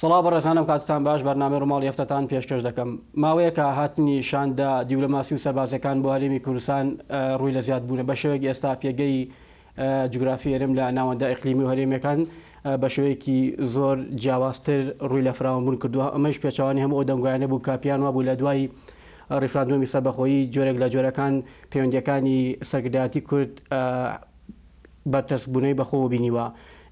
سڵاو بەڕێزان ئەم کاتتان باش بەرنامەی ڕووماڵی هەفتەتان پێشکەش دەکەم. ماوەیەکە هاتنی شاندە دیبلۆماسی و سەربازیەکان بۆ هەرێمی کوردستان ڕووی لە زیاد بوونە بە شێوەیەک ئێستا پێگەی جوگرافی هەرێم لە ناوەندە ئیقلیمی و هەرێمیەکان بە شێوەیەکی زۆر جیاوازتر ڕووی لە فراوانبوون کردووە ئەمەش پێچەوانەی هەموو ئەو دەنگۆیانە بوو کە پێیان وابوو لە دوای ڕیفراندۆمی سەربەخۆیی جۆرێک لە جۆرەکان پەیوەندیەکانی سەرکردایەتی کورد بەرتەسکبوونەوەی بەخۆوە بینیوە.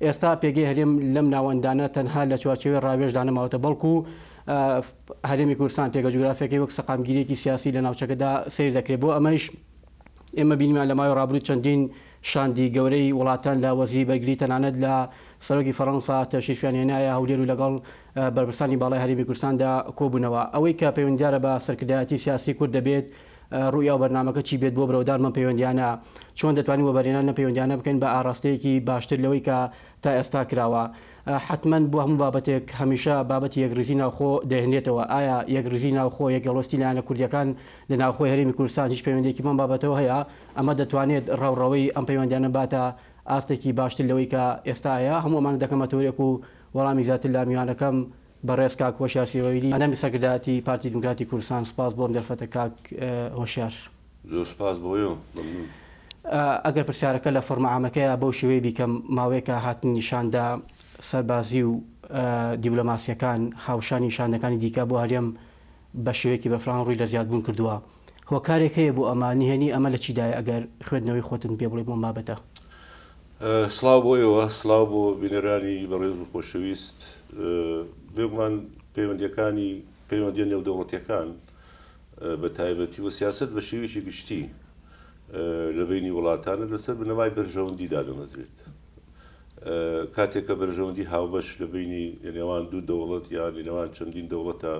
ئێستا پێگەی هەرێم لەم ناوەندانە تەنها لە چوارچێوەی ڕاوێژدا نەماوەتە، بەڵکو هەرێمی کوردستان پێگە جوگرافیەکەی وەک سەقامگیرییەکی سیاسی لە ناوچەکەدا سەیر دەکرێت. بۆ ئەمەیش ئێمە بینیمان لە ماوەی ڕابردوو چەندین شاندی گەورەی وڵاتان لە وەزیری بەرگری تەنانەت لە سەرۆکی فەرەنسا تەشریفیان هێنایە هەولێر و لەگەڵ بەرپرسانی باڵای هەرێمی کوردستاندا کۆبوونەوە. ئەوەی کە پەیوەندیدارە بە سەرکردایەتی سیاسی کورد دەبێت ڕوئیا و بەرنامەکە چی بێت بۆ برەودان بەم پەیوەندیانە؟ چۆن دەتوانین وەبەرهێنان لەم پەیوەندیانە بکەین بە ئاراستەیەکی باشتر لەوەی کە تا ئێستا کراوە؟ حەتمەن بۆ هەموو بابەتێک هەمیشە بابەتی یەکڕیزی ناوخۆ دەهێنرێتەوە. ئایا یەکڕیزی ناوخۆ، یەکهەڵوێستی لایەنە کوردییەکان لە ناوخۆی هەرێمی کوردستان هیچ پەیوەندییەکی بەم بابەتەوە هەیە؟ ئەمە دەتوانێت ڕەوڕەوەی ئەم پەیوەندیانە بباتە ئاستێکی باشتر لەوەی کە ئێستا هەیە؟ هەموو ئەمانە دەکەمە تەوەرێک و وەڵامی زیاتر لە میوانەکەم بەڕێز کاک هۆشیار سیروەیلی ئەندامی سەرکردایەتی پارتی دیموکراتی کوردستان سوپاس بۆ ئەم دەرفەتە کاک هۆشیار. زۆر سوپاس بۆ ئێوە مەمنون. ئەگەر پرسیارەکە لە فۆرمە عامەکەیا بەو شێوەیە بیکەم، ماوەیەکە هاتنی شاندە سەربازی و دیبلۆماسییەکان هاوشانی شاندەکانی دیکە بۆ هەرێم بە شێوەیەکی بەرفراوان ڕووی لە زیادبوون کردووە. هۆکارێک هەیە بۆ ئەمە؟ نهێنی ئەمە لە چیدایە ئەگەر خوێندنەوەی خۆتم پێ بڵێی بۆ ئەم بابەتە؟ سڵاو بۆ ئێوە، سڵاو بۆ بینەرانی بەڕێز و خۆشەویست. بێگومان پەیوەندییەکانی پەیوەندییە نێودەوڵەتییەکان بە تایبەتی و سیاسەت بە شێوەیەکی گشتی لە بەینی وڵاتانە لەسەر بنەمای بەرژەوەندی دادەمەزرێت. کاتێک کە بەرژەوەندی هاوبەش لە بەینی لە نێوان دوو دەوڵەت یان لە نێوان چەندین دەوڵەتە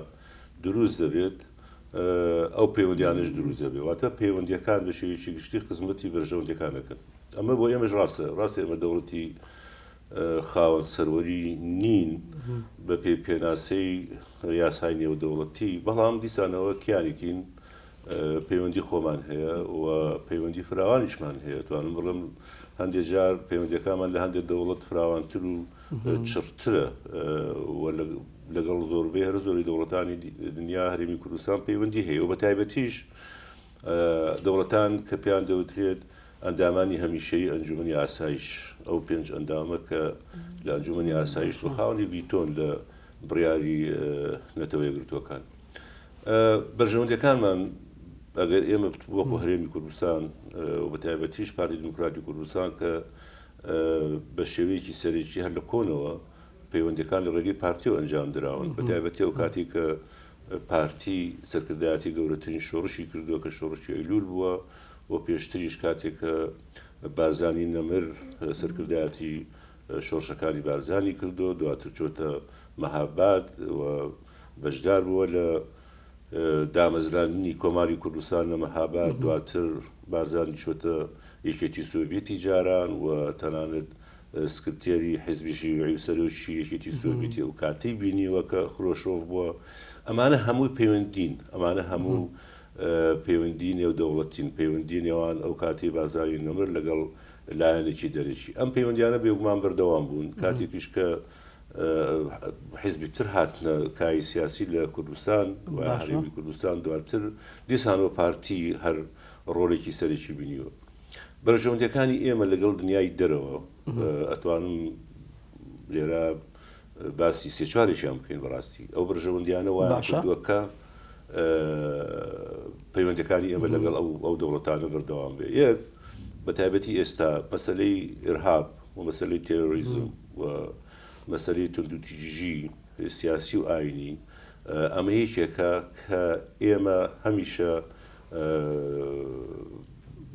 دروست دەبێت، ئەو پەیوەندیانەش دروست دەبێت. واتە پەیوەندییەکان بە شێوەیەکی گشتی خزمەتی بەرژەوەندییەکان دەکەن. ئەمە بۆ ئێمەش ڕاستە. ڕاستە ئێمە دەوڵەتی خاوەن سەروەری نین بە پێی پێناسەی یاسای نێودەوڵەتی، بەڵام دیسانەوە کیانێکین، پەیوەندی خۆمان هەیە و پەیوەندی فراوانیشمان هەیە. توانم بڵێم هەندێک جار پەیوەندیەکانمان لە هەندێک دەوڵەت فراوانتر و چڕترە و لەگەڵ زۆربەی هەرە زۆری دەوڵەتانی دنیا هەرێمی کوردستان پەیوەندی هەیە و بە تایبەتیش دەوڵەتان کە پێیان دەوترێت ئەندامانی هەمیشەیی ئەنجومەنی ئاسایش، ئەو پێنج ئەندامە کە لە ئەنجومەنی ئاسایش و خاوەنی ڤیتۆن لە بڕیاری نەتەوە یەکگرتووەکان. بەرژەوەندیەکانمان ئەگەر ئێمە وەکو هەرێمی کوردستان و بە تایبەتیش پارتی دیموکراتی کوردستان کە بە شێوەیەکی سەرەکی هەر لە کۆنەوە پەیوەندیەکان لە ڕێگەی پارتیەوە ئەنجام دراون، بە تایبەتی ئەو کاتی کە پارتی سەرکردایەتی گەورەترین شۆڕشی کردووە کە شۆڕشی ئەیلول بووە و پێشتریش کاتێک کە بارزانی نەمر سەرکردایەتی شۆڕشەکانی بارزانی کردووە، دواتر چۆتە مەهاباد و بەشدار بووە لە دامەزراندنی کۆماری کوردستان لە مەهاباد، دواتر بارزانی چۆتە یەکێتی سۆڤیەتی جاران و تەنانەت سکرتێری حیزبی شیوعی و سەرۆکی یەکێتی سۆڤیەتی ئەو کاتەی بینیوە کە خرۆشۆف بووە. ئەمانە هەمووی پەیوەندین، ئەمانە هەموو پەیوەندی نێودەوڵەتین، پەیوەندی نێوان ئەو کاتەی بارزانی نەمر لەگەڵ لایەنێکی دەرەکی. ئەم پەیوەندیانە بێگومان بەردەوام بوون، کاتێکیش کە حیزبی تر هاتنە کای سیاسی لە کوردستان و هەرێمی کوردستان دواتر دیسانەوە پارتی هەر ڕۆڵێکی سەرەکی بینیوە. بەرژەوەندیەکانی ئێمە لەگەڵ دنیای دەرەوە ئەتوانم لێرە باسی سێ چوارێکیان بکەین. بەڕاستی ئەو بەرژەوەندیانە وایان کردووە کە پەیوەندەکانی ئێمە لەگەڵ ئەو دەوڵەتانە بەردەوام بێ. یەک بە تایبەتی ئێستا مەسەلەی ئیرهاب و مەسەلەی تێرۆریزم و مەسەلەی توندوتیژی سیاسی و ئاینی ئەمە یەکێکە کە ئێمە هەمیشە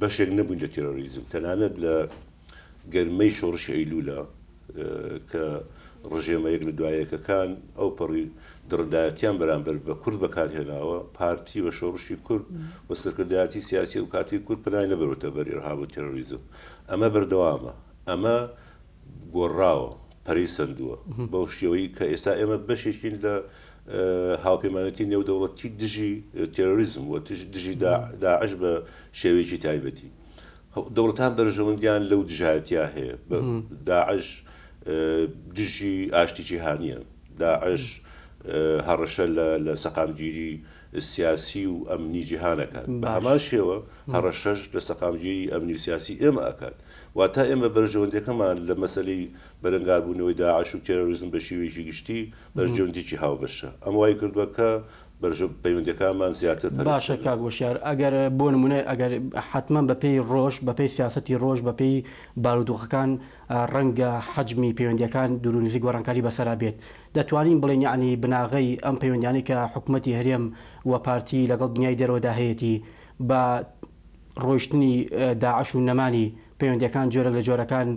بەشێک نەبووین لە تێرۆریزم، تەنانەت لە گەرمەی شۆڕشی ئەیلوولە کە ڕژێمە یەک لە دوای یەکەکان ئەوپەڕی دڕندایەتیان بەرامبەر بە کورد بەکارهێناوە، پارتی و شۆڕشی کورد و سەرکردایەتی سیاسی ئەو کاتەی کورد پەنای نەبرۆتە بەر ئیرهاب و تێرۆریزم. ئەمە بەردەوامە. ئەمە گۆڕاوە، پەرەی سەندووە بەو شێوەی کە ئێستا ئێمە بەشێکین لە هاوپەیمانێتی نێودەوڵەتی دژی تێرۆریزم و دژی داعش بە شێوەیەکی تایبەتی. دەوڵەتان بەرژەوەندیان لەو دژایەتیە هەیە. داعش دژی ئاشتی جیهانیە. داعش هەڕەشە لە سەقامگیری سیاسی و ئەمنی جیهان ئەکات، بە هەمان شێوە هەڕەشەش لە سەقامگیری ئەمنی و سیاسی ئێمە ئەکات. واتە ئێمە بەرژەوەندیەکەمان لە مەسەلەی بەرەنگاربوونەوەی داعش و تێرۆریزم بە شێوەیەکی گشتی بەرژەوەندیەکی هاوبەشە. ئەمە وای کردووە کە بەرژە پەیوەندیەکانمان زیاتر پەرە باشە بسێنن. کاک وشیار ئەگەر بۆ نمونە ئەگەر حەتمەن بە پێی ڕۆژ بە پێی سیاسەتی ڕۆژ بە پێی بارودۆخەکان ڕەنگە حەجمی پەیوەندیەکان دوور و نزیک گۆڕانکاری بەسەرا بێت دەتوانین بڵێین یەعنی بناغەی ئەم پەیوەندیانەی کە حکومەتی هەرێم و پارتی لەگەڵ دنیای دەرەوەدا هەیەتی بە ڕۆیشتنی داعش و نەمانی پەیوەندیەکان جۆرێک لە جۆرەکان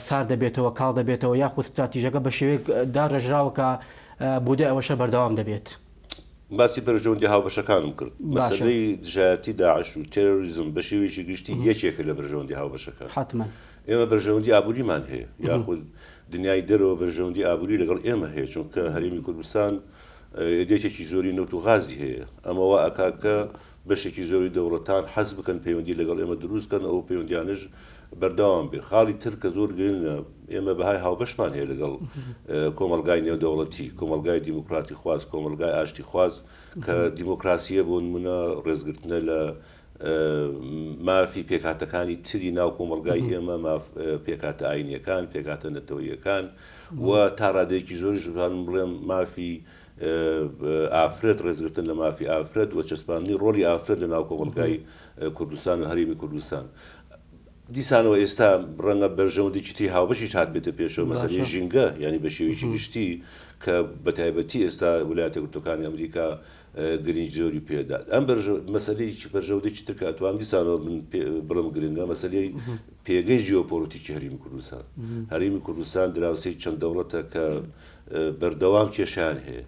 سارد دەبێتەوە، کاڵ دەبێتەوە یاخود ستراتیژەکە بە شێوەیەک داڕێژراوە کە بۆ دوای ئەوەشە بەردەوام دەبێت؟ باسی بەرژەوەندی هاوبەشەکانم کرد. مەسەلەی دژایەتی داعش و تێرۆریزم بە شێوەیەکی گشتی یەکێکە لە بەرژەوەندی هاوبەشەکان. حەتمەن. ئێمە بەرژەوەندی ئابووریمان هەیە، یاخود دنیای دەرەوە بەرژەوەندی ئابووری لەگەڵ ئێمە هەیە، چونکە هەرێمی کوردستان یەدەکێکی زۆری نەوت و غازی هەیە. ئەمە وا ئەکات کە بەشێکی زۆری دەوڵەتان حەز بکەن پەیوەندی لەگەڵ ئێمە دروست کەن، ئەو پەیوەندیانەش بەردەوام بێ. خاڵی تر کە زۆر گرنگە، ئێمە بەهای هاوبەشمان هەیە لەگەڵ کۆمەڵگای نێودەوڵەتی، کۆمەڵگای دیموکراتی خواز، کۆمەڵگای ئاشتی خواز، کە دیموکراسییە بۆ نمونە ڕێزگرتنە لە مافی پێکهاتەکانی تری ناو کۆمەڵگای ئێمە، ماف پێکهاتە ئاینییەکان، پێکهاتە نەتەوەییەکان و تا ڕادەیەکی زۆریش دەتوانم بڵێم مافی ئافرەت، ڕێزگرتن لە مافی ئافرەت و چەسپاندنی ڕۆڵی ئافرەت لە ناو کۆمەڵگای کوردستان و هەرێمی کوردستان. دیسانەوە ئێستا ڕەنگە بەرژەوەندێکی تری هاوبەشیش هاتبێتە پێشەوە، مەسەلەی ژینگە، یانی بە شێوەیەکی گشتی کە بە تایبەتی ئێستا ولایەتە یەکگرتووەکانی ئەمریکا گرنگی زۆری پێدا. ئەم مەسەلەیەکی بەرژەوەندێکی تر کە ئەتوانم دیسانەوە من بڵێم گرنگە، مەسەلەی پێگەی جیۆپۆلیتیکی هەرێمی کوردستان. هەرێمی کوردستان دراوسێی چەند دەوڵەتە کە بەردەوام کێشەیان هەیە،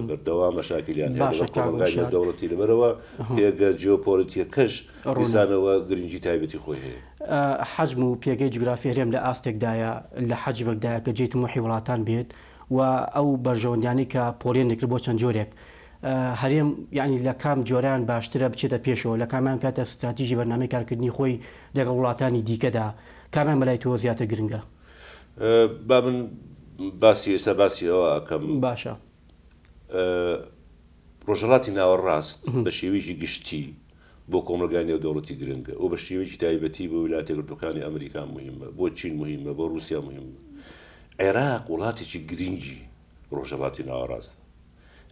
بەردەوام مەشاکیلیان هەیە لەگەڵ کۆمەڵگای نێودەوڵەتی، لەبەرئەوە پێگە جیۆپۆلیتیەکەش دیسانەوە گرنگی تایبەتی خۆی هەیە. حەجم و پێگەی جوگرافی هەرێم لە ئاستێکدایە، لە حەجمێکدایە کە جێی تموحی وڵاتان بێت و ئەو بەرژەوەندیانەی کە پۆلێن دەکرێت بۆ چەند جۆرێک هەرێم یانی لە کام جۆران باشترە بچێتە پێشەوە، لە کامیان کاتە ستراتیژی بەرنامەی کارکردنی خۆی لەگەڵ وڵاتانی دیکەدا، کامیان بەلای تۆوە زیاتر گرنگە؟ با من باسی ئێستا باسی ئەوە ئەکەم. باشە. ڕۆژهەڵاتی ناوەڕاست بە شێوەیەکی گشتی بۆ کۆمەڵگای نێودەوڵەتی گرنگە و بە شێوەیەکی تایبەتی بۆ ویلایەتە یەکگرتووەکانی ئەمریکا موهیمە، بۆ چین موهیمە، بۆ ڕووسیا موهیمە. عێراق وڵاتێکی گرنگی ڕۆژهەڵاتی ناوەڕاستە.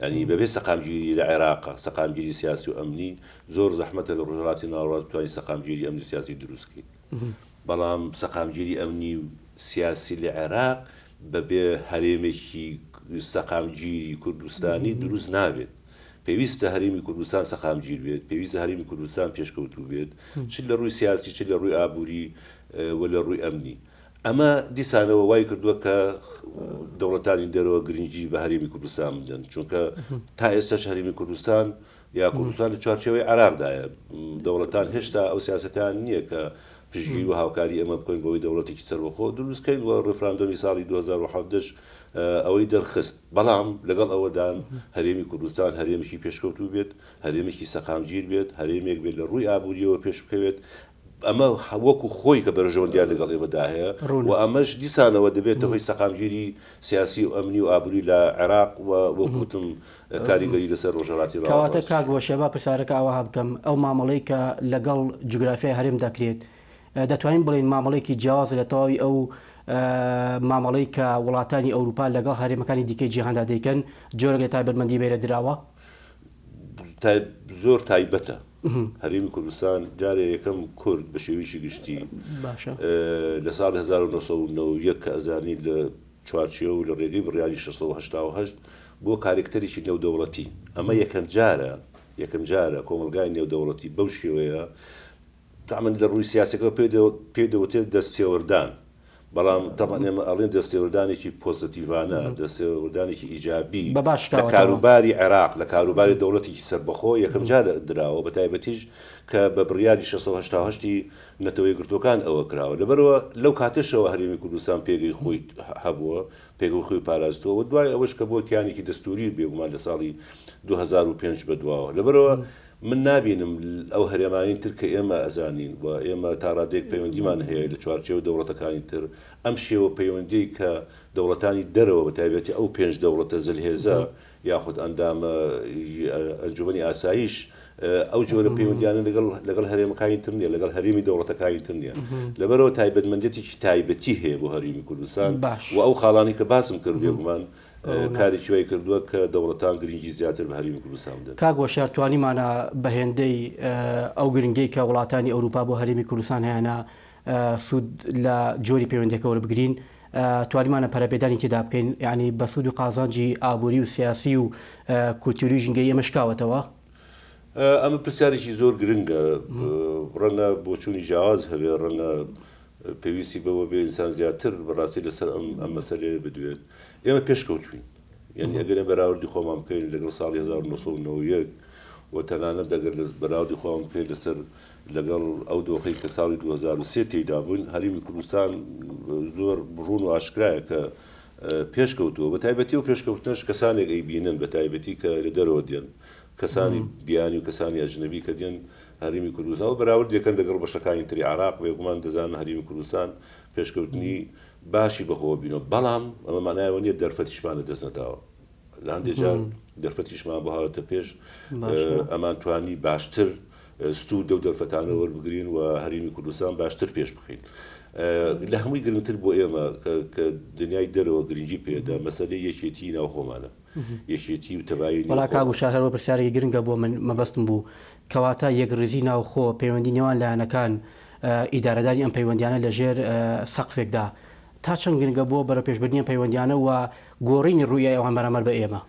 یانی بەبێ سەقامگیری لە عێراق، سەقامگیری سیاسی و ئەمنی، زۆر زەحمەتە لە ڕۆژهەڵاتی ناوەڕاست بتوانین سەقامگیری ئەمنی و سیاسی دروست کەین. بەڵام سەقامگیری ئەمنی و سیاسی لە عێراق بەبێ هەرێمێکی سەقامگیری کوردستانی دروست نابێت. پێویستە هەرێمی کوردستان سەقامگیر بێت، پێویستە هەرێمی کوردستان پێشکەوتوو بێت، چ لە ڕووی سیاسی، چ لە ڕووی ئابووری و لە ڕووی ئەمنی. ئەمە دیسانەوە وای کردووە کە دەوڵەتانی دەرەوە گرنگی بە هەرێمی کوردستان بدەن، چونکە تا ئێستاش هەرێمی کوردستان یا کوردستان لە چوارچێوەی عێراقدایە. دەوڵەتان هێشتا ئەو سیاسەتیان نییە کە پشتگیری و هاوکاری ئێمە بکەن بۆی دەوڵەتێکی سەربەخۆ دروست کەین و ڕیفراندۆمی ساڵی 2017 ئەوەی دەرخست. بەڵام لەگەڵ ئەوەدان هەرێمی کوردستان هەرێمێکی پێشکەوتوو بێت، هەرێمێکی سەقامگیر بێت، هەرێمێک بێت لە ڕووی ئابوورییەوە پێش بکەوێت، ئەمە وەکو خۆی کە بەرژەوەندیان لەگەڵ ئێمەدا هەیە و ئەمەش دیسانەوە دەبێتە هۆی سەقامگیری سیاسی و ئەمنی و ئابووری لە عێراق و وەک وتم کاریگەری لەسەر ڕۆژهەڵاتی کەواتە ناوەڕاست. کاک وەشێ با پرسیارەکە ئاوەها بکەم، ئەو مامەڵەی کە لەگەڵ جوگرافیای هەرێم دەکرێت دەتوانین بڵێین مامەڵەیەکی جیاوازە لە تەواوی ئەو مامەڵەی کە وڵاتانی ئەوروپا لەگەڵ هەرێمەکانی دیکەی جیهاندا دەیکەن، جۆرێک لە تایبەتمەندی بەیرە دراوە؟ زۆر تایبەتە. هەرێمی کوردستان جارێ یەکەم کورد بە شێوەیەکی گشتی لە ساڵی 1991 کە ئەزانی لە چوارچێوە و لە ڕێگەی بڕیاری 688 بۆ کارێکتەرێکی نێودەوڵەتی، ئەمە یەکەم جارە یەکەم جارە کۆمەڵگای نێودەوڵەتی بەو شێوەیە تەعمەن لە ڕووی سیاسەکەوە پێی دەوترێت دەستێوەردان، بەڵام تەبعەن ئێمە ئەڵێن دەستێوەردانێکی پۆزەتیڤانە، دەستێوەردانێکی ئیجابی لە کاروباری عێراق، لە کاروباری دەوڵەتێکی سەربەخۆ یەکەم جار دراوە، بە تایبەتیش کە بە بڕیاری 688 ی نەتەوە یەکگرتووەکان ئەوە کراوە. لەبەرئەوە لەو کاتەشەوە هەرێمی کوردستان پێگەی خۆی هەبووە، پێگەی خۆی پاراستووە و دوای ئەوەش کە بووە کیانێکی دەستووری بێگومان لە ساڵی 2005 بەدواوە. لەبەرئەوە. من نابینم ئەو هەرێمانی تر کە ئێمە ئەزانین و ئێمە تا ڕادەیەک پەیوەندیمان هەیە لە چوارچێوە دەوڵەتەکانی تر، ئەم شێوە پەیوەندیەی کە دەوڵەتانی دەرەوە بە تایبەتی ئەو پێنج دەوڵەتە زلهێزە یاخود ئەندامە ئەنجومەنی ئاسایش ئەو جۆرە پەیوەندیانە لەگەڵ لەگەڵ هەرێمەکانی تر نیە، لەگەڵ هەرێمی دەوڵەتەکانی تر نیە. لەبەرئەوە تایبەتمەندێتێکی تایبەتی هەیە بۆ هەرێمی کوردستان و ئەو خاڵانەی کە باسم کرد بێگومان کارێکی وای کردووە کە دەوڵەتان گرنگی زیاتر بە هەرێمی کوردستان بدەن. کاک وەشار توانیمانە بە هێندەی ئەو گرنگیەی کە وڵاتانی ئەوروپا بۆ هەرێمی کوردستان هەیانە سوود لە جۆری پەیوەندیەکە وەربگرین توانیمانە پەرەپێدانی تێدا بکەین یانی بە سوود و قازانجی ئابووری و سیاسی و کولتوری و ژینگەیی ئێمە شکاوەتەوە؟ ئەمە پرسیارێکی زۆر گرنگە ڕەنگە بۆچوونی جیاواز هەبێ ڕەنگە پێویستی بەوە بێ ئینسان زیاتر بەڕاستی لەسەر ئەم ئەم مەسەلەیە بدوێت. ئێمە پێشکەوتوین. یعنی ئەگەر ئێمە بەراوردی خۆمان بکەین لەگەڵ ساڵی 1991 و تەنانەت ئەگەر بەراوردی خۆمان بکەین لەسەر لەگەڵ ئەو دۆخەی کە ساڵی 2003 تێیدا بووین، هەرێمی کوردستان زۆر ڕوون و ئاشکرایە کە پێشکەوتووە. بە تایبەتی ئەو پێشکەوتنەش کەسانێک ئەیبینن بە تایبەتی کە لە دەرەوە دێن، کەسانی بیانی و کەسانی ئەجنەبی کە دێن هەرێمی کوردستان و بەراورد دەکەن لەگەڵ بەشەکانی تری عێراق، بێگومان دەزانن هەرێمی کوردستان پێشکەوتنی باشی بەخۆوە بینەوە، بەڵام ئەمە مانای ئەوە نییە دەرفەتیشمان لەدەست نەداوە. لە هەندێک جار دەرفەتیشمان بۆ هاتە پێش، ئەمانتوانی باشتر سوود لەو دەرفەتانە وەربگرین و هەرێمی کوردستان باشتر پێش بخەین. لە هەمووی گرنگتر بۆ ئێمە کە دنیای دەرەوە گرنگی پێدا مەسەلەی یەکێتیی ناوخۆمانە. یەکێتی و تەبایی وەڵا نێوخۆ. کاک وشار هەر وە پرسیارێکی گرنگە بۆ من مەبەستم بوو کەواتە یەکڕیزی ناوخۆ پەیوەندی نێوان لایەنەکان ئیدارەدانی ئەم پەیوەندیانە لە ژێر سەقفێکدا تا چەند گرنگە بۆ بەرەوپێشبردنی ئەم پەیوەندیانە و گۆڕینی ڕوئیای ئەوان بەرامبەر بە ئێمە؟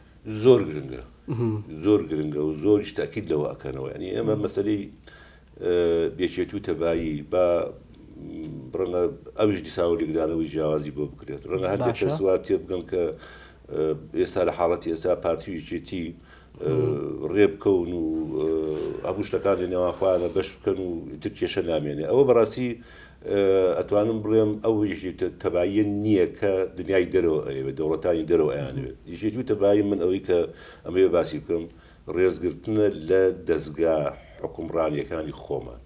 زۆر گرنگە زۆر گرنگە و زۆریش تەئکید لەوە ئەکەنەوە یانی ئێمە مەسەلەی یەکێتی و تەبایی با ڕەنگە ئەویش دیسانەوە لێکدانەوەی جیاوازی بۆ بکرێت ڕەنگە هەندێک کەس وا تێبگەن کە ئێستا لە حاڵەتی ئێستا پارتی و یەکێتی ڕێ بکەون و هەموو شتەکان لە نێوان خۆیانە بەش بکەن و تر کێشە نامێنێ ئەوە بەڕاستی ئەتوانم بڵێم ئەو یەکێتە تەباییە نییە کە دنیای دەرەوە ئەیەوێت دەوڵەتانی دەرەوە ئەیانەوێت یەکێتی و تەبایی من ئەوەی کە ئەمەوێ باسی بکەم ڕێزگرتنە لە دەزگا حوکمڕانیەکانی خۆمان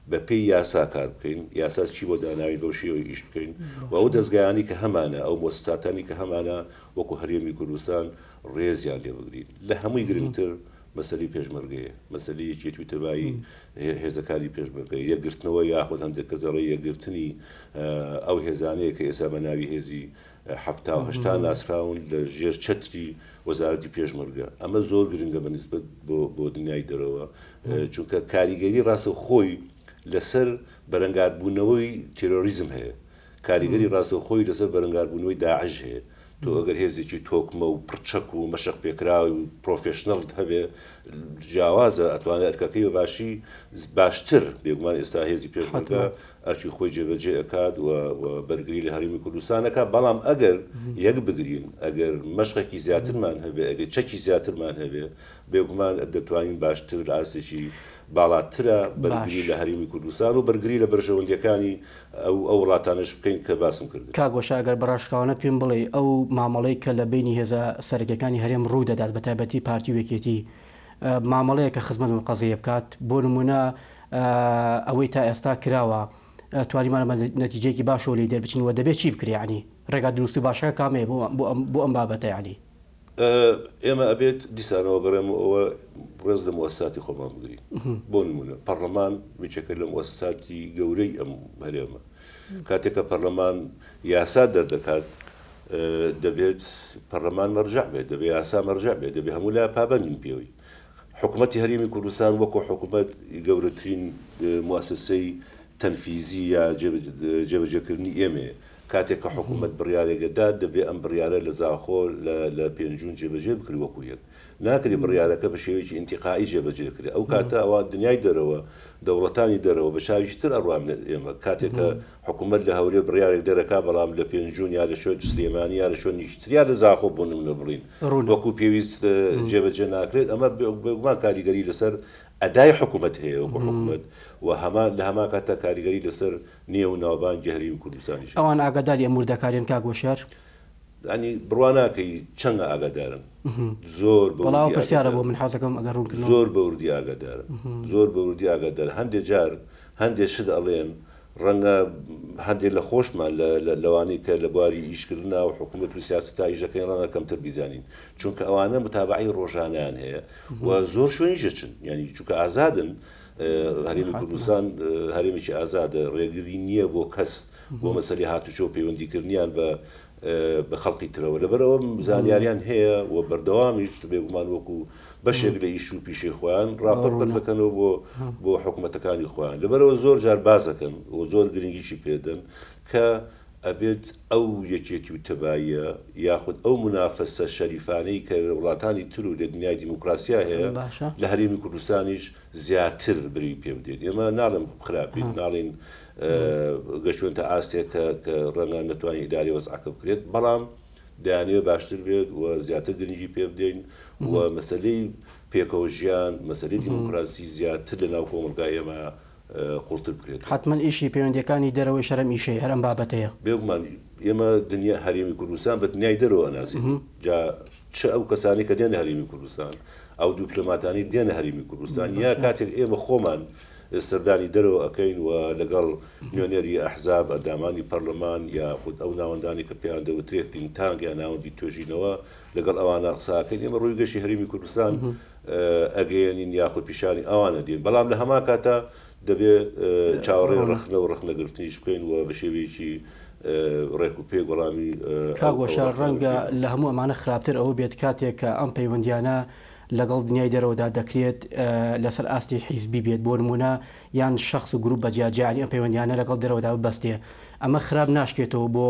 بە پێی یاسا کار بکەین، یاسا چی بۆ داناوین بەو شێوەی ئیش بکەین و ئەو دەزگایانەی کە هەمانە، ئەو موسساتانی کە هەمانە وەکو هەرێمی کوردستان ڕێزیان لێ بگرین. لە هەمووی گرنگتر مەسەلەی پێشمەرگەیە، مەسەلەی یەکێتی و تەبایی هێزەکانی پێشمەرگە، یەکگرتنەوە یاخود هەندێک کەس دەڵێ یەکگرتنی ئەو هێزانەیە کە ئێستا بە ناوی هێزی 70 و 80 ناسراون لە ژێر چەتری وەزارەتی پێشمەرگە. ئەمە زۆر گرنگە بە نیسبەت بۆ دنیای دەرەوە، چونکە کاریگەری ڕاستەوخۆی لەسەر بەرەنگاربوونەوەی تێرۆریزم هەیە، کاریگەری ڕاستەوخۆی لەسەر بەرەنگاربوونەوەی داعش هەیە. تۆ ئەگەر هێزێکی تۆکمە و پڕچەک و مەشقپێکراو و پرۆفێشنەڵت هەبێ جیاوازە، ئەتوانێ ئەرکەکەی بە باشی باشتر، بێگومان ئێستا هێزی پێشمەرگە ئەرکی خۆی جێبەجێ ئەکات و بەرگری لە هەرێمی کوردستان ئەکات، بەڵام ئەگەر یەک بگرین، ئەگەر مەشقێکی زیاترمان هەبێ، ئەگەر چەکی زیاترمان هەبێ، بێگومان دەتوانین باشتر لە ئاستێکی باڵاترا بەرگری لە هەرێمی کوردستان و بەرگری لە بەرژەوەندییەکانی ئەو ئەو وڵاتانەش بکەین کە باسم کردن. کاک وەشا ئەگەر بە ڕاشکاوانە پێم بڵێی ئەو مامەڵەی کە لە بەینی هێزە سەرەکیەکانی هەرێم ڕوو دەدات بە تایبەتی پارتی و یەکێتی مامەڵەیە کە خزمەت بەم قەزیەیە بکات بۆ نمونە ئەوەی تا ئێستا کراوە توانیمانە بە نەتیجەیەکی باشەوە لێی دەربچین و دەبێت چی بکرێ یانی ڕێگا دروست و باشەکە کامەیە بۆ ئەم بابەتە یانی؟ ئێمە ئەبێت دیسانەوە گەڕێمەوە ئەوە ڕێز لە موئەسساتی خۆمان بگرین. بۆ نموونە پەڕلەمان یەکێکە لە موئەسساتی گەورەی ئەم هەرێمە. کاتێک کە پەڕلەمان یاسا دەردەکات دەبێت پەڕلەمان مەرجەع بێت، دەبێت یاسا مەرجەع بێت، دەبێت هەموو لا پابەند بن پێوەی. حکومەتی هەرێمی کوردستان وەکو حکومەت گەورەترین موئەسسەی تەنفیزی یا جێبەجێکردنی ئێمەیە. کاتێک کە حکومەت بڕیارێک ئەدات دەبێ ئەم بڕیارە لە زاخۆ لە لە پێنجوون جێبەجێ بکرێ وەکو یەک. ناکرێ بڕیارەکە بە شێوەیەکی ئینتیقائی جێبەجێ کرێ. ئەو کاتە ئەوا دنیای دەرەوە، دەوڵەتانی دەرەوە بە چاوێکی تر ئەڕواننە ئێمە. کاتێک کە حکومەت لە هەولێر بڕیارێک دەرەکا بەڵام لە پێنجوون یا لە شوێن سلێمانی یا لە شوێنێکی تر یا لە زاخۆ بۆ نمونە بڵێین وەکو پێویست جێبەجێ ناکرێت ئەمە بێگومان کاریگەری لەسەر ئەدای حکومەت هەیە وەکو حکومەت و هەمان لە هەمان کاتدا کاریگەری لەسەر نێو و ناوبانگی هەرێمی کوردستانیش هەیە. ئەوان ئاگاداری ئەم وردەکاریەن کاک وشیار؟ یانی بڕوا ناکەی چەند ئاگادارن زۆر بە وەڵا ئەو وردی پرسیارە بۆ ئاگادارن من حەزەکەم ئەگەر ڕوونکردنەوە زۆر بە وردی ئاگادارن زۆر بە وردی ئاگادارن هەندێ جار هەندێ شت ئەڵێن ڕەنگە هەندێ لە خۆشمان لە لەوانەی کە لە بواری ئیشکردنا و حکوومەت و سیاسەتا ئیش دەکەین ڕەنگە کەمتر بیزانین چونکە ئەوانە متابەعەی ڕۆژانەیان هەیە و زۆر شوێنیش دەچن یانی چونکە ئازادن هەرێمی کوردستان هەرێمێکی ئازادە ڕێگری نییە بۆ کەس بۆ مەسەلی هاتوچۆ و پەیوەندیکردنیان بە بە خەڵقی ترەوە لەبەرئەوە زانیاریان هەیە و بەردەوامیش بێگومان وەکو بەشێک لە ئیش و پیشەی خۆیان ڕاپۆرت بەرزەکەنەوە بۆ بۆ حکوومەتەکانی خۆیان لەبەرەوە زۆر جار بازەکەن و زۆر گرنگیشی پێدەن کە ئەبێت ئەو یەکێتی و تەباییە یاخود ئەو منافەسە شەریفانەی کە لە وڵاتانی تر و لە دنیای دیموکراسیا هەیە لە هەرێمی کوردستانیش زیاتر بری پێ بدرێت. ئێمە ناڵێم خراپ بین، ناڵێین گەشتوینتە ئاستێک کە کە ڕەنگە نەتوانین ئیدارەی وەزعەکە بکرێت، بەڵام دەیانەوێت باشتر بێت و زیاتر گرنگی پێ بدەین و مەسەلەی پێکەوە ژیان، مەسەلەی دیموکراسی زیاتر لە ناو کۆمەڵگای ئێمە قوڵتر بکرێتەوە. حەتمەن ئیشی پەیوەندییەکانی دەرەوەیش هەر ئەم ئیشەیە، هەر ئەم بابەتەیە. بێگومان ئێمە دنیا هەرێمی کوردستان بە دنیای دەرەوە ئەناسین، جا چ ئەو کەسانەی کە دێنە هەرێمی کوردستان، ئەو دیپلۆماتانەی دێنە هەرێمی کوردستان، یا کاتێک ئێمە خۆمان سەردانی دەرەوە ئەکەین و لەگەڵ نوێنەری ئەحزاب، ئەندامانی پەرلەمان یاخود ئەو ناوەندانەی کە پێیان دەوترێت think tank یا ناوەندی توێژینەوە لەگەڵ ئەوانە قسە ئەکەین، ئێمە ڕووی گەشی هەرێمی کوردستان ئەگەیەنین یاخود پیشانی ئەوان ئەدەین، بەڵام لە هەمان کاتا دەبێ چاوەڕێی ڕەخنە و ڕەخنەگرتنیش بکەین و بە شێوەیەکی ڕێک و پێک وەڵامی کاک وەشار ڕەنگە لە هەموو ئەمانە خراپتر ئەوە بێت کاتێک کە ئەم پەیوەندیانە لەگەڵ دنیای دەرەوەدا دەکرێت لەسەر ئاستی حیزبی بێت بۆ نموونە یان شەخس و گروپ بە جیا جیا یانی ئەم پەیوەندیانە لەگەڵ دەرەوەدا ببەستێ ئەمە خراپ ناشکێتەوە بۆ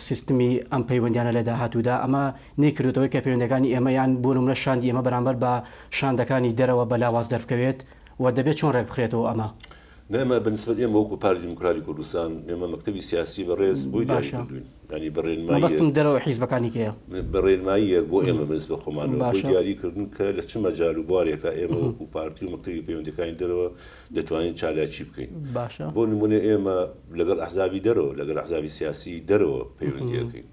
سیستمی ئەم پەیوەندیانە لە داهاتوودا ئەمە نەیکردۆتەوەی کە پەیوەندەکانی ئێمە یان بۆ نمونە شاندی ئێمە بەرامبەر بە شاندەکانی دەرەوە بە لاواز دەربکەوێت و دەبێت چۆن ڕێکبخرێتەوە ئەمە؟ نا ئێمە بە نسبەت ئێمە وەکو پارتی دیموکراتی کوردستان ئێمە مەکتەبی سیاسی بەڕێز بۆی دیاری باشە کردووین یانی بە ڕێنماییەک مەبەستم دەرەوەی حیزبەکانی کێیە؟ بە ڕێنماییەک بۆ ئێمە بە نسبەت خۆمانەوە بۆی باشە دیاری کردن کە لە چ مەجال و بوارێکا ئێمە وەکو پارتی و مەکتەبی پەیوەندیەکانی دەرەوە دەتوانین چالاکی بکەین. باشە. بۆ نموونە ئێمە لەگەڵ ئەحزابی دەرەوە، لەگەڵ ئەحزابی سیاسی دەرەوە پەیوەندی ئەکەین.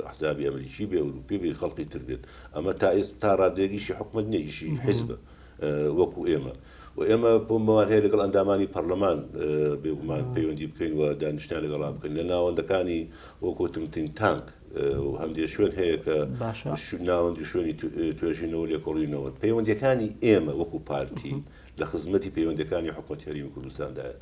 ئەحزابی ئەمریکی بێ، ئەوروپی بێ، خەڵقی تر بێت. ئەمە تا ئێست تا ڕادەیەک ئیشی حکومەت نییە، ئیشی حیزبە وەکو ئێمە. و ئێمە پۆمبەمان هەیە لەگەڵ ئەندامانی پەرلەمان بێگومان پەیوەندی بکەین و دانیشتیان لەگەڵا بکەین. لە ناوەندەکانی وەکو وتم think tank و هەندێ شوێن هەیە کە ناوەندی شوێنی توێژینەوە لێکۆڵینەوەن. پەیوەندیەکانی ئێمە وەکو پارتی لە خزمەتی پەیوەندیەکانی حکومەتی هەرێمی کوردستاندایە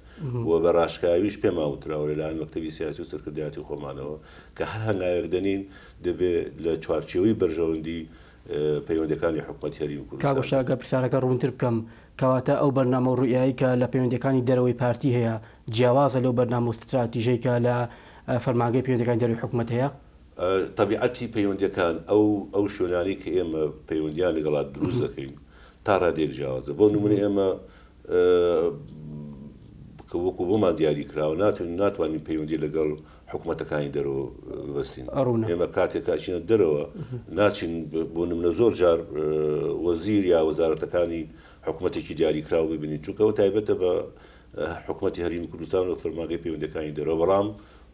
و بە ڕاشکاویش پێمان وتراوە لەلایەن مەکتەبی سیاسی و سەرکردایەتی خۆمانەوە کە هەر هەنگاوێک دەنین دەبێ لە چوارچێوەی بەرژەوەندی پەیوەندیەکانی حکومەتی هەرێمی کاک کوردستان وشە بێت. گەر پرسیارەکە ڕوونتر بکەم، کەواتە ئەو بەرنامە و ڕوئیایەی کە لە پەیوەندیەکانی دەرەوەی پارتی هەیە جیاوازە لەو بەرنامە و ستراتیژەی کە لە فەرمانگەی پەیوەندیەکانی دەرەوەی حکومەت هەیە؟ تەبیعەتی پەیوەندیەکان ئەو ئەو شوێنانەی کە ئێمە پەیوەندیان لەگەڵا دروست دەکەین تا ڕادەیەک جیاوازە. بۆ نمونە ئێمە کە وەکو بۆمان دیاری کراوە ناتوانین ناتوانین پەیوەندی لەگەڵ حکوومەتەکانی دەرەوە ببەستین. ڕوونە. ئێمە کاتێک کە ئەچینە دەرەوە ناچین بۆ نمونە زۆر جار وەزیر یا وەزارەتەکانی حکوومەتێکی دیاریکراو ببینین چونکە ئەوە تایبەتە بە حکوومەتی هەرێمی کوردستان و فەرمانگەی پەیوەندیەکانی دەرەوە بەڵام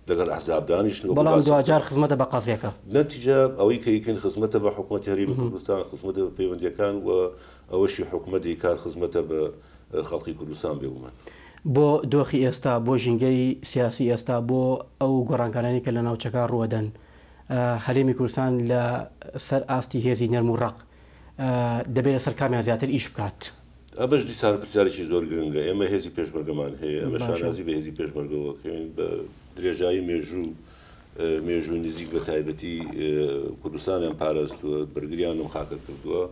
لەگەڵ ئەحزاب دانیشتن وەکو بەڵام باسم دواجار کرد. خزمەتە بە قەزیەکە. نەتیجە ئەوەی کە ئەیکەین خزمەتە بە حکومەتی هەرێمی کوردستان، خزمەتە بە پەیوەندیەکان و ئەوەشی حکومەت دەیکات خزمەتە بە خەڵقی کوردستان بێگومان. بۆ دۆخی ئێستا، بۆ ژینگەی سیاسی ئێستا، بۆ ئەو گۆڕانکاریانەی کە لە ناوچەکە ڕووەدەن، هەرێمی کوردستان لە سەر ئاستی هێزی نەرم و ڕەق دەبێت لەسەر کامیان زیاتر ئیش بکات؟ ئەمەش دیسان پرسیارێکی زۆر گرنگە. ئێمە هێزی پێشمەرگەمان هەیە، ئێمە شانازی بە هێزی پێشمەرگەوە ئەکەین. بە درێژایی مێژوو، مێژووی نزیک بە تایبەتی کوردستانیان پاراستووە، بەرگریان لەم خاکە کردووە.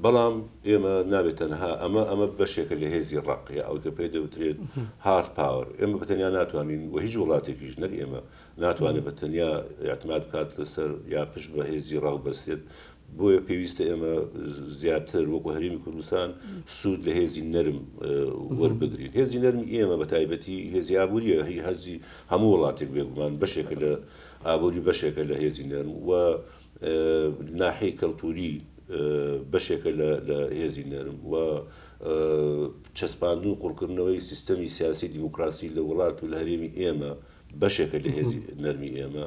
بەڵام ئێمە نابێت تەنها ئەمە، ئەمە بەشێکە لە هێزی ڕەق یا ئەوەی کە پێی دەوترێت hard power. ئێمە بە تەنیا ناتوانین و هیچ وڵاتێکیش نەک ئێمە ناتوانێت بە تەنیا ئیعتماد بکات لەسەر یا پشت بە هێزی ڕەق ببەستێت. بۆیە پێویستە ئێمە زیاتر وەکو هەرێمی کوردستان سوود لە هێزی نەرم وەربگرین. هێزی نەرمی ئێمە بە تایبەتی هێزی ئابووریە، هی هەزی هەموو وڵاتێک بێگومان بەشێکە لە ئابووری، بەشێکە لە هێزی نەرم و ناحیەی کەلتوری بەشێکە لە هێزی نەرم و چەسپاندن و قوڵکردنەوەی سیستەمی سیاسی دیموکراسی لە وڵات و لە هەرێمی ئێمە. بەشێکە لە هێزی نەرمی ئێمە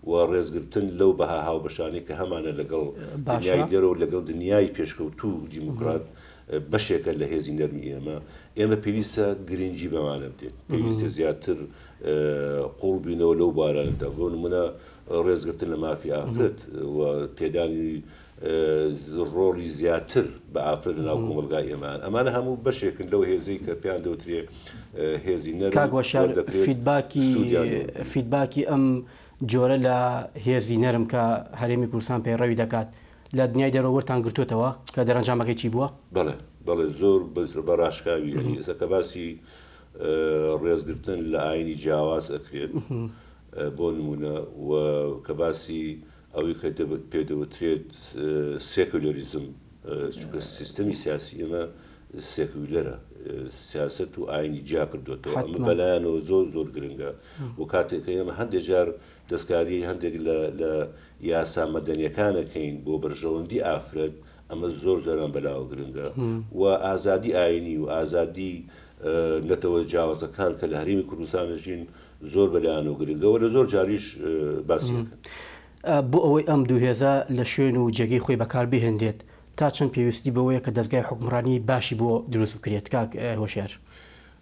و ڕێزگرتن لەو بەها هاوبەشانەی کە هەمانە لەگەڵ دنیای دەرەوە، لەگەڵ دنیای پێشکەوتوو و دیموکرات بەشێکە لە هێزی نەرمی ئێمە. ئێمە پێویستە گرنگی بەمانە بدەین، پێویستە زیاتر قووڵ بینەوە لەو بوارانەدا، بۆ نمونە ڕێزگرتن لە مافی ئافرەت و پێدانی ڕۆڵی زیاتر بە ئافرەت لە ناو کۆمەڵگای ئێمە. ئەمانە هەموو بەشێکن لەو هێزەی کە پێیان دەوترێ هێزی نەرم کاک وەشار و دەکرێت feedback ی سوودیان لێ وەربگرین. feedback ی ئەم جۆرە لە هێزی نەرم کە هەرێمی کوردستان پەیڕەوی دەکات لە دنیای دەرەوە وەرتان گرتووەتەوە کە دەرەنجامەکەی چی بووە؟ بەڵێ بەڵێ زۆر بە ڕاشکاوی یانی ئێستا کە باسی ڕێزگرتن لە ئایینی جیاواز ئەکرێت بۆ نموونە و کە باسی ئەوەی کە پێ دەوترێت سێکولەریزم، چونکە سیستەمی سیاسی ئێمە سێکولەرە، سیاسەت و ئاینی جیا کردوێتەوە، ئەمە بەلایەنەوە زۆر زۆر گرنگە و کاتێک کە ئێمە هەندێک جار دەستکاری هەندێک لە یاسا مەدەنیەکانەکەین بۆ بەرژەوەندی ئافرەت، ئەمە زۆر زۆران بەلاوە گرنگە و ئازادی ئاینی و ئازادی نەتەوە جیاوازەکان کە لە هەرێمی کوردستان ژین زۆر بەلایانەوە گرنگە و لە زۆر جاریش باسی ئەکەن. بۆ ئەوەی ئەم دوو هێزە لە شوێن و جێگەی خۆی بەکار بهێنرێت تا چەند پێویستی بەوەیە کە دەزگای حوکمڕانی باشی بۆ دروست بکرێت کاک هۆشیار؟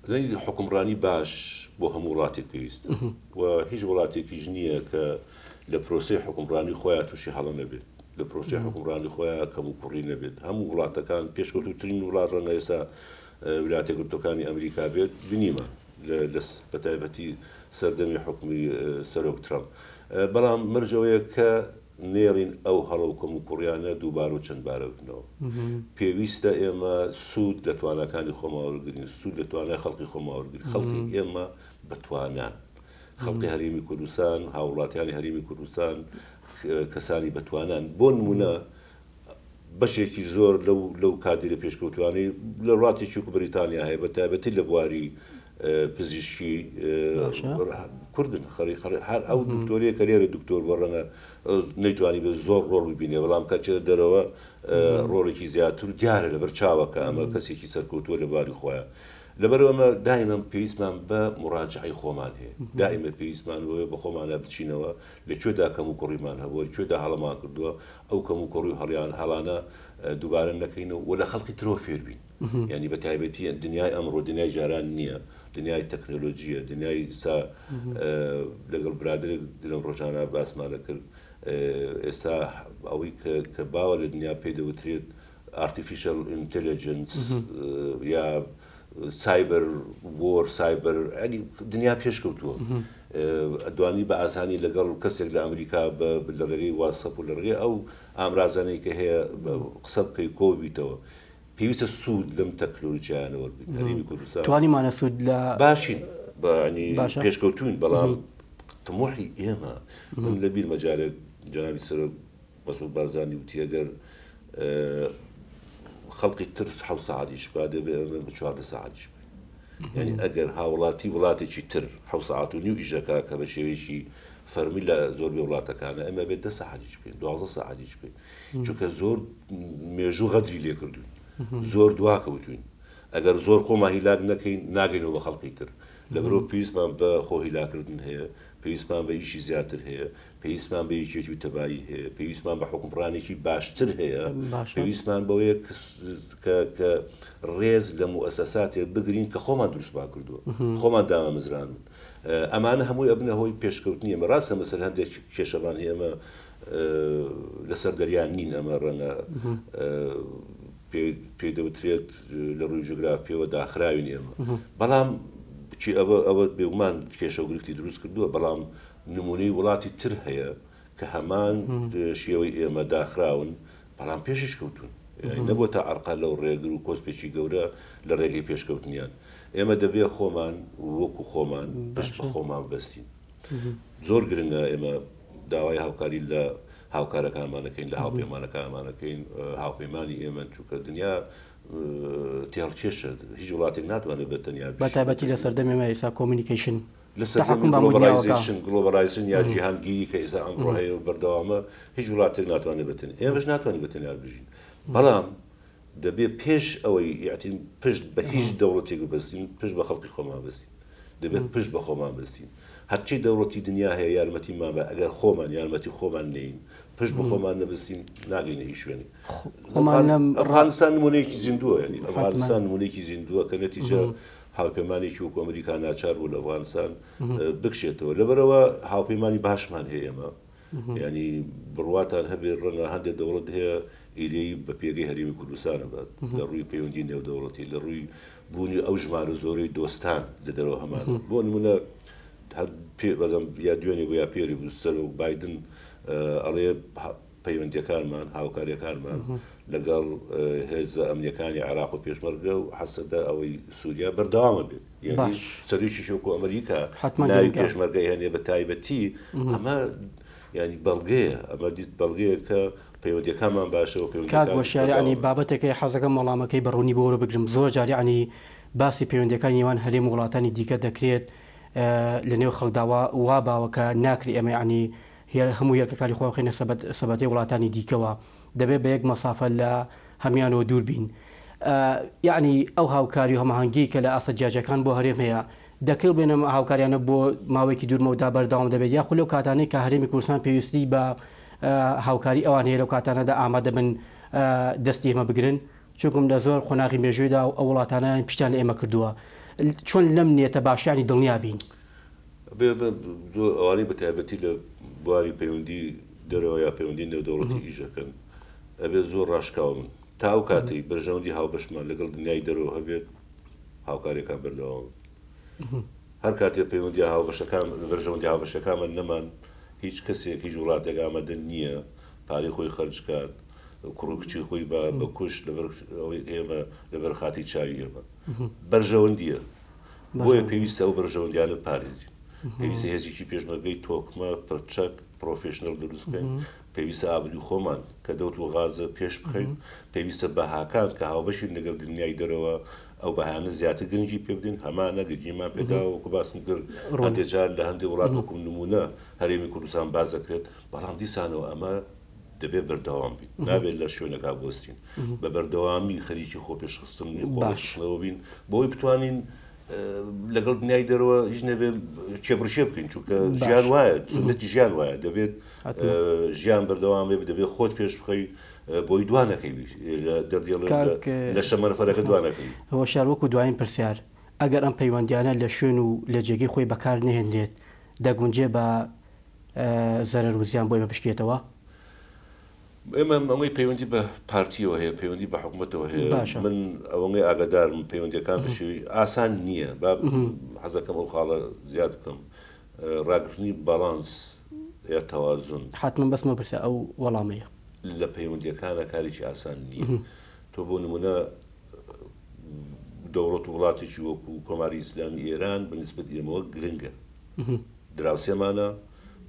زانی حوکمڕانی باش بۆ هەموو وڵاتێک پێویستە و هیچ وڵاتێکیش نییە کە لە پرۆسەی حوکمڕانی خۆیان تووشی هەڵە نەبێت، لە پرۆسەی حوکمڕانی خۆیان کەموکوڕی نەبێت. هەموو وڵاتەکان پێشکەوتووترین وڵات ڕەنگە ئێستا ویلایەتە یەکگرتووەکانی ئەمریکا بێت، بینیمان لە بەتایبەتی سەردەمی حوکمی سەرۆک ترەمپ. بەڵام مەرج ئەوەیە کە نێڵین ئەو هەڵە و کەموکوڕیانە دووبارە و چەندبارە ببنەوە. پێویستە ئێمە سوود لە تواناکانی خۆمان وەرگرین، سوود لە توانای خەڵکی خۆمان وەرگرین. خەڵکی ئێمە بەتوانان. خەڵکی هەرێمی کوردستان، هاووڵاتیانی هەرێمی کوردستان کەسانی بەتوانان. بۆ نموونە بەشێکی زۆر لەو لەو کادیرە پێشکەوتوانەی لە وڵاتێکی وەکو بەریتانیا هەیە بە تایبەتی لە بواری پزیشکی کوردن خەری خەری هەر ئەو دکتۆریە کە لێرە دکتۆر بۆ ڕەنگە نەیتوانی بێ زۆر ڕۆڵ ببینێ بەڵام کە چێتە دەرەوە ڕۆڵێکی زیاتر دیارە لەبەر چاوە کە ئەمە کەسێکی سەرکەوتووە لە بواری خۆیان لەبەرئەوە ئێمە دائیمەن پێویستمان بە موراجەعەی خۆمان هەیە دائیمە پێویستمان بەوەیە بە خۆمانە بچینەوە لە کوێدا کەموکوڕیمان هەبووە لە کوێدا هەڵەمان کردووە ئەو کەموکوڕی و هەڵیان هەڵانە دووبارە نەکەینەوە و لە خەڵکی ترەوە فێر بین یعنی بە تایبەتی دنیای ئەمڕۆ دنیای جاران نییە دنیای تەکنەلۆژیە دنیای سا لەگەڵ برادێک لەم ڕۆژانە باسمانە کرد ئێستا ئەوەی کە باوە لە دنیا پێ دەوترێت artificial intelligence یا cyber war cyber ینی دنیا پێشکەوتووە دوانی بە ئاسانی لەگەڵ کەسێک لە ئەمریکا لە ڕێگەی واتسەپ و لە ڕێگەی ئەو ئامرازانەی کە هەیە قسە بکەی کۆ بیتەوە پێویستە سوود لەم تەکنۆلۆژیانە وەربگرین هەرێمی کوردستان توانیمانە سوود لە باشین بەنی پێشکەوتوین بەڵام تموحی ئێمە من لە بیرمە جارێک جەنابی سەرۆک مەسعود بارزانی وتی ئەگەر خەڵقی تر حەوت سەعات ئیش بکات دەبێ ئێمە بە 14 سەعات ئیش بکەین یعنی ئەگەر هاوڵاتی وڵاتێکی تر حەوت سەعات و نیو ئیش دەکات کە بە شێوەیەکی فەرمی لە زۆربەی وڵاتەکانە ئێمە بێت دە سەعات ئیش بکەین 12 سەعات ئیش بکەین چونکە زۆر مێژوو غەدری لێ کردوین زۆر دواکەوتوین ئەگەر زۆر خۆمان هیلاک نەکەین ناگەینەوە بە خەڵقی تر لەبەرئەوە پێویستمان بە خۆ هیلاکردن هەیە پێویستمان بە ئیشی زیاتر هەیە پێویستمان بە یەکێتی و تەبایی هەیە، پێویستمان بە حوکمڕانێکی باشتر هەیە، پێویستمان بەوەیە کە کە ڕێز لە موئەسەساتێک بگرین کە خۆمان دروستمان کردووە، خۆمان دامەمەزراندون. ئەمانە هەمووی ئەبنە هۆی پێشکەوتنی ئێمە. ڕاستە مەسەل هەندێک کێشەمان هەیە، ئێمە لەسەر دەریا نین، ئەمە ڕەنگە پێی دەوترێت لە ڕووی جوگرافیەوە داخراوین ئێمە، بەڵام ئەوە بێگومان کێشە و گرفتی دروست کردووە، بەڵام نمونەی وڵاتی تر هەیە کە هەمان شێوەی ئێمە داخراون بەڵام پێشیش کەوتون نەبووتە عەرقە لەو ڕێگر و کۆسپێکی گەورە لە ڕێگەی پێشکەوتنیان ئێمە دەبێ خۆمان وەکو خۆمان پشت بە خۆمان بەستین زۆر گرنگە ئێمە داوای هاوکاری لە هاوکارەکانمانەکەین لە هاوپەیمانەکانمانەکەین هاوپەیمانی ئێمە چونکە دنیا تێهەڵکێشە هیچ وڵاتێک ناتوانێت بە تەنیا بە تایبەتی لە سەردەمی ئێمە ئێستا communication لە سەردەمی globalization globalization یا جیهانگیری کە ئێستا ئەمڕۆ هەیە و بەردەوامە هیچ وڵاتێک ناتوانێت بە تەنیا ئێمەش ناتوانین بە تەنیا بژین بەڵام دەبێ پێش ئەوەی یاتی پشت بە هیچ دەوڵەتێک ببەستین پشت بە خەڵکی خۆمان بەستین دەبێت پشت بە خۆمان بەستین. هەرچی دەوڵەتی دنیا هەیە یارمەتیمان بە، ئەگەر خۆمان یارمەتی خۆمان نەین، پشت بە خۆمان نەبەستین، ناگەینە هیچ شوێنێک. خۆمان لەم ئەفغانستان نمونەیەکی زیندووە، یانی ئەفغانستان نمونەیەکی زیندووە کە نەتیجە هاوپەیمانێکی وەکو ئەمریکا ناچار بوو لە ئەفغانستان بکشێتەوە. لەبەرئەوە هاوپەیمانی باشمان هەیە ئێمە، یانی بڕواتان هەبێت ڕەنگە هەندێک دەوڵەت هەیە ئیرەیی بە پێگەی هەرێمی کوردستانە بات لە ڕووی پەیوەندی نێودەوڵەتی، لە ڕووی بوونی ئەو ژمارە زۆرەی دۆستان لە دەرەوە هەمانە. بۆ نمونە هەر پێ بەزەم یا دوێنێ بوو یا پێری بوو سەرۆک بایدن ئەڵێ پەیوەندیەکانمان هاوکاریەکانمان لەگەڵ هێزە ئەمنیەکانی عێراق و پێشمەرگە و حەسەدە ئەوەی سووریا بەردەوامە بێت. یعنی سەرۆکی شۆکو ئەمریکا ناوی پێشمەرگە هێنێ بە تایبەتی ئەمە یعنی بەڵگەیە، ئەمە دیت بەڵگەیە کە پەیوەندیەکانمان باشە و کاک هۆشیار یعنی بابەتێکەی حەزەکەم وەڵامەکەی بە ڕوونی بۆ وەربگرم. زۆر جار یعنی باسی پەیوەندیەکانی نێوان هەرێم و وڵاتانی دیکە دەکرێت لە نێو خەڵکدا وا باوە کە ناکرێ ئێمە یعنی هەموو هێلکەکانی خۆمان بخەینە سەبەتەی وڵاتانی دیکەوە، دەبێت بە یەک مەسافە لە هەموانەوە دوور بین. یەعنی ئەو هاوکاری و هەماهەنگیەی کە لە ئاستە جیاجیاکان بۆ هەرێم هەیە، دەکرێت بڵێین ئەم هاوکاریانە بۆ ماوەیەکی دوور مەودا بەردەوام دەبێت یاخود لەو کاتانەی کە هەرێمی کوردستان پێویستی بە هاوکاری ئەوان هەیە لەو کاتانەدا ئامادە بن دەستی ئێمە بگرن؟ چونکم لە زۆر قۆناغی مێژوویدا ئەو وڵاتانە پشتیان لە ئێمە کردووە. چۆن لەم نیەتە باشیانی دڵنیا بین؟ بێ زۆر ئەوانەی بە تایبەتی لە بواری پەیوەندی دەرەوە یا پەیوەندی نێودەوڵەتی ئیش ئەکەن ئەبێت زۆر ڕاشکاو بن تا ئەو کاتەی بەرژەوەندی هاوبەشمان لەگەڵ دنیای دەرەوە هەبێت هاوکاریەکان بەردەوام هەر کاتێ پەیوەندی هاوبەشەکان بەرژەوەندی هاوبەشەکانمان نەمان هیچ کەسێک هیچ وڵاتێک ئامادە نییە پارەی خۆی خەرج کات کوڕ و کچی خۆی بە بە کوشت لەبەر ئەوەی ئێمە لەبەر خاتی چاوی ئێمە بەرژەوەندیە بۆیە پێویستە ئەو بەرژەوەندیانە بپارێزین. پێویستە هێزێکی پێشمەرگەی تۆکمە، پڕچەک، پڕۆفێشنەڵ دروست بکەین. پێویستە ئابووری خۆمان کە نەوت و غازە پێش بخەین. پێویستە بەهاکان کە هاوبەشین لەگەڵ دنیای دەرەوە ئەو بەهایانە زیاتر گرنگی پێ بدەین. هەمانە گرنگیمان پێ داوە وەکو باسم کرد هەندێک جار لە هەندێک وڵات وەکو نموونە هەرێمی کوردستان باس دەکرێت، بەڵام دیسانەوە ئەمە دەبێت بەردەوام بین، نابێت لە شوێنەکە بوەستین، بە بەردەوامی خەریکی خۆپێشخستنی خۆپێشخستنەوە بین بۆی بتوانین لەگەڵ دنیای دەرەوە هیچ نەبێ کێبڕکێ بکەین، چونکە ژیان وایە، سوننەتی ژیان وایە، دەبێت ژیان بەردەوام بێت، دەبێت خۆت پێش بخەی بۆی دوا نەکەوی لە دەردێڵێ لە شەمەنەفەرەکە دوا نەکەوی. هۆشیار وەکو دوایین پرسیار، ئەگەر ئەم پەیوەندیانە لە شوێن و لە جێگەی خۆی بەکار نەهێنرێت دەگونجێ بە زەرەر و زیان بۆ ئێمە بشکێتەوە؟ ئێمە ئەوەی پەیوەندی بە پارتیەوە هەیە، پەیوەندی بە حکومەتەوە هەیە، باشە. من ئەوەنەی ئاگادارم پەیوەندیەکان بە شێوەی ئاسان نییە، با حەزەکەم ئەو خاڵە زیاد بکەم، ڕاگرتنی باڵانس یا تەوازن. حەتمەن بەس مەپرسە ئەو وەڵامەیە. لە پەیوەندیەکانە کارێکی ئاسان نییە. تۆ بۆ نمونە دەوڵەت و وڵاتێکی وەکو کۆماری ئیسلامی ئێران بە نسبەت ئێمەوە گرنگە. دراوسێمانە،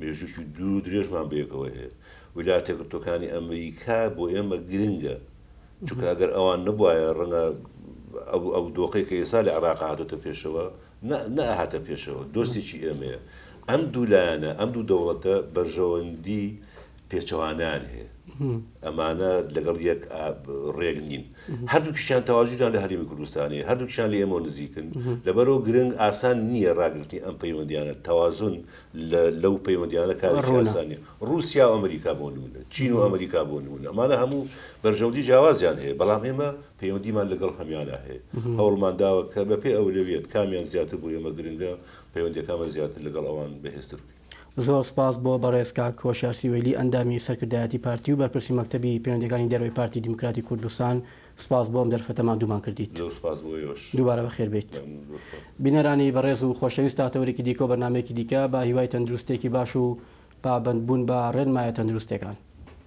مێژووکی دوور و درێژمان بەیەکەوە هەیە. ویلایەتە یەکگرتووەکانی ئەمریکا بۆ ئێمە گرنگە، چونکە ئەگەر ئەوان نەبوایە ڕەنگە ئەو ئەو دۆخەی کە ئێستا لە عێراق هاتۆتە پێشەوە نەئەهاتە پێشەوە. دۆستێکی ئێمەیە. ئەم دوو لایەنە، ئەم دوو دەوڵەتە بەرژەوەندی پێچەوانەیان هەیە. ئەمانە لەگەڵ یەک ڕێک نین. هەردووکیشیان تەواجودیان لە هەرێمی کوردستان هەیە، هەردووکیشیان لە ئێمەوە نزیکن. لەبەرئەوە گرنگ ئاسان نییە ڕاگرتنی ئەم پەیوەندیانە، تەوازن لەو پەیوەندیانە کارێکی ئاسان نییە. ڕووسیا و ئەمریکا بۆ نموونە، چین و ئەمریکا بۆ نموونە، ئەمانە هەموو بەرژەوەندی جیاوازیان هەیە، بەڵام ئێمە پەیوەندیمان لەگەڵ هەموویانا هەیە. هەوڵمان داوە کە بەپێی ئەولەویەت کامیان زیاتر بۆ ئێمە گرنگە، پەیوەندییەکانمان زیاتر لەگەڵ ئەوان بەهێزتر بکەین. زۆر سپاس بۆ بەڕێز کاک هۆشیار سیوەیلی ئەندامی سەرکردایەتی پارتی و بەرپرسی مەکتەبی پەیوەندیەکانی دەرەوەی پارتی دیموکراتی کوردستان سپاس بۆ ئەم دەرفەتە ماندوومان کردیت. زۆر سپاس بۆ ئێوەش. دووبارە بەخێر بێیت. مەمنون زۆر سپاس. بینەرانی بەڕێز و خۆشەویست تا تەوەرێکی دیکە و بەرنامەیەکی دیکە بە هیوای تەندروستیەکی باش و پابەندبوون بە ڕێنمایە تەندروستیەکان.